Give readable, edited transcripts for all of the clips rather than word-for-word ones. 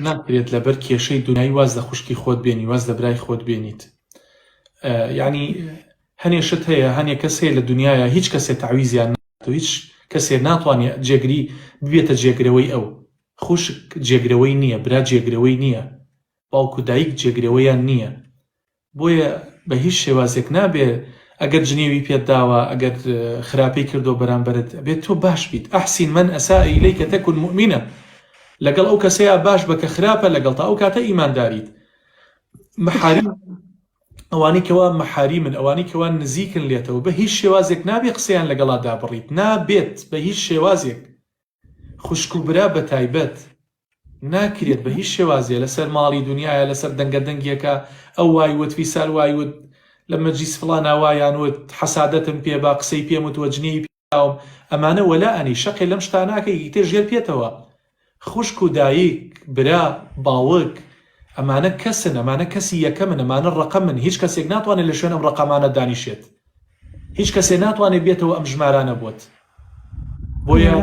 ناکرێت لەبەر کێشەی دونیایی واز لە خوشکی خۆت بێنی واز لە برای خۆت بێنیت یعنی هەنێ شت هەیە هەنێ کەس هەیە لە دنیاە هیچ کەسێ تەعویزیان ناکات و هیچ کەسێ ناتوانێت جێگری ببێتە جێگرەوەی ئەو خوشک جێگرەوەی نییە برا جێگرەوەی نییە باوک و دایک جێگرەوەیان نییە بۆیە بە هیچ شێوازێک نابێ ئەگەر جنێوی پێت داوە ئەگەر خراپەی کردوە بەرامبەرت ئەبێت تۆ باش بیت احسن من اساء الیک تکن مؤمنا لەگەڵ ئەو کەسەیا باش بە کە خراپە لەگەڵتا ئەو کاتە ئیمانداریت محارم ئەوانەی کەوا محاریمن ئەوانەی کەوا نزیکن لێتەوە بە هیچ شێوازێک نابێ قسەیان لەگەڵا دابڕیت نابێت بە هیچ شێوازێک خوشک و برا بەتایبەت ناکرێت بە هیچ شێوازێ لەسەر ماڵی دونیایە لەسەر دەنگە دەنگێکە ئەو وای وت فیسار وای وت لە مەجلیس فڵانا وایان وت حەسادەتم پێ با قسەی پێم وتوە جنێوی پێ داوم ئەمانە وەلا ئەنی شەقێ لەم شتانە ئەکەی ئیتر ژێر پێتەوە خوشک و دایک برا باوک ئەمانە کەسن ئەمانە کەسی یەکەمن ئەمانە ڕەقەمن هیچ کەسێک ناتوانێت لە شوێن ئەم ڕەقەمانە دانیشێت هیچ کەسێ ناتوانێت بێتەوە ئەم ژمارانە بۆت بۆیە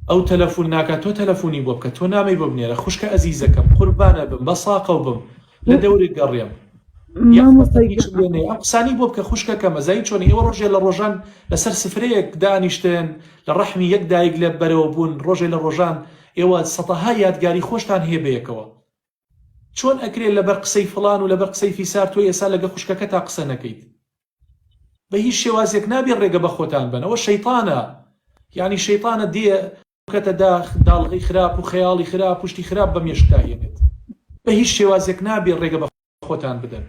ئەو تەلەفون ناکات تۆ تەلەفونی بۆ بکە تۆ نامەی بۆ بنێرە خوشکە ئەزیزەکەم قوربانە بم بە ساقەو بم لە دەورت گەڕێم ئەم قسانی بۆ بکە خوشکەکەم ئەزانی چۆنی ئێوە ڕۆژێ لە ڕۆژان لەسەر سفرەیەک دانیشتن لە ڕەحمی یەک دایک لە بەرەوە بوون ڕۆژێ لە ڕۆژان ئێوە سەتەها یادگاری خۆشتان هەیە بەیەکەوە چۆن ئەکرێ لەبەر قسەی فڵان و لەبەر قسەی فیسار تۆ ئێسا لەگە خوشکەکەتا قسە نەکەیت بە هیچ شێوازێک نابێ ڕێگە بە خۆتان بەن ئەوە شەیتانە یعنی شەیتانە دێ بکەتە داخ داڵغی خراپ و خەیاڵی خراپ پشتی خراپ بە مێشکتا هێنێت بە هیچ شێوازێک نابێ ڕێگە بە خۆتان بدەن.